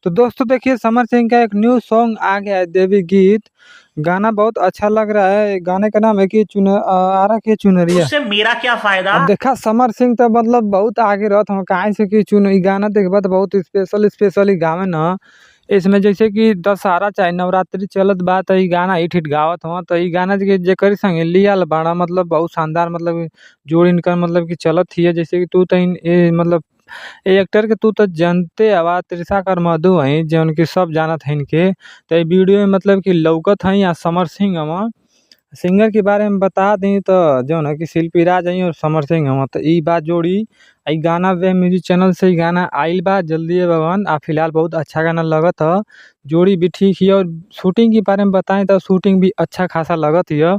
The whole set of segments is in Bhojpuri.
तो दोस्तों देखिए, समर सिंह का एक न्यू सॉन्ग आ गया है, देवी गीत। गाना बहुत अच्छा लग रहा है। गाने का नाम है कि चुन आरा के चुनरिया। उससे मेरा क्या फायदा? अब देखा समर सिंह तो मतलब बहुत आगे रहत हम, काहे से कि चुन ई गाना देखबा तो बहुत स्पेशल स्पेशल ई गावे न। इसमें जैसे कि दशहरा चाहे नवरात्रि चलत बा त ई गाना हिट हिट गावत हवन। त ई गाना के जेकरी संगे लियाल बाड़ा मतलब बहुत शानदार मतलब जोड़ इनकर मतलब कि चलत हिय। जैसे कि तू त ए मतलब ए एक्टर के तू त जानते हवा, तृषा कर मधु हई जौन की सब जानत हइन के। त ई वीडियो में मतलब कि लौकत हई आ समर सिंह हवन। सिंगर के बारे में बता दी त जौन है कि शिल्पी राज हई और समर सिंह हवन। त ई बात जोड़ी ई गाना वे म्यूजिक चैनल से ई गाना आइल बा जल्दी भगवान। आ फिलहाल बहुत अच्छा गाना लगत ह, जोड़ी भी ठीक हिय और शूटिंग के बारे में बताएं त शूटिंग भी अच्छा खासा लगत हिय।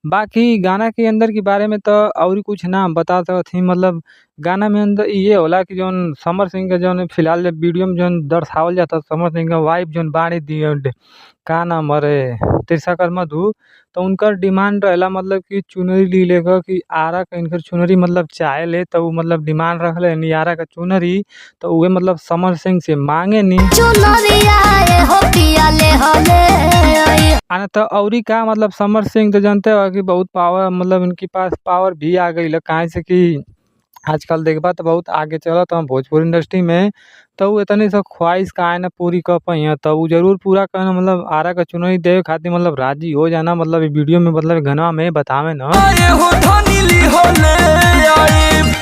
बाकी गाना के अंदर के बारे में त और कुछ ना बता सकत ही। मतलब गाना में अंदर ये होला कि जौन समर सिंह के जौन फिलहाल वीडियो में जौन दर्शावल जाता, समर सिंह का वाइफ जौन बाड़ी दी का नाम अरे तृषा कर मधु, तो उनकर डिमांड रहेला मतलब कि चुनरी ली लेकर कि आरा के इनकर चुनरी मतलब चाहे ले, तो उ मतलब डिमांड रखले नी आरा के चुनरी, तो उहे मतलब समर सिंह से मांगे नी। चुनरिया ए हो पिया ले हो ले आई। आना तो औरी का मतलब समर सिंह तो जानते हो कि बहुत पावर मतलब इनके पास पावर भी आ गई है। काहे से कि आजकल देखबा तो बहुत आगे चलत हम भोजपुरी इंडस्ट्री में, तो उ इतनी सब ख्वाहिश काहे ना पूरी कर पाई, तो उ जरूर पूरा करना मतलब आरा के चुनरी देवे खातिर मतलब राजी हो जाना मतलब वीडियो में मतलब गाना में बतावे न।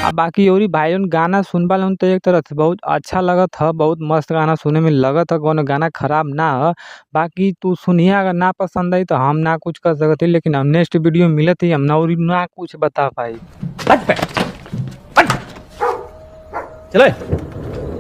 आ बाकी औरी भाईजन गाना सुनबा लन तो एक तरह से बहुत अच्छा लगत ह, बहुत मस्त गाना सुने में लगत ह, कोनो गाना खराब ना ह। बाकी तू सुनिया अगर ना पसंद आई तो हम ना कुछ कर सकत ही, लेकिन हम नेक्स्ट वीडियो में मिलत ही हम ना और ना कुछ बता पाई। चले।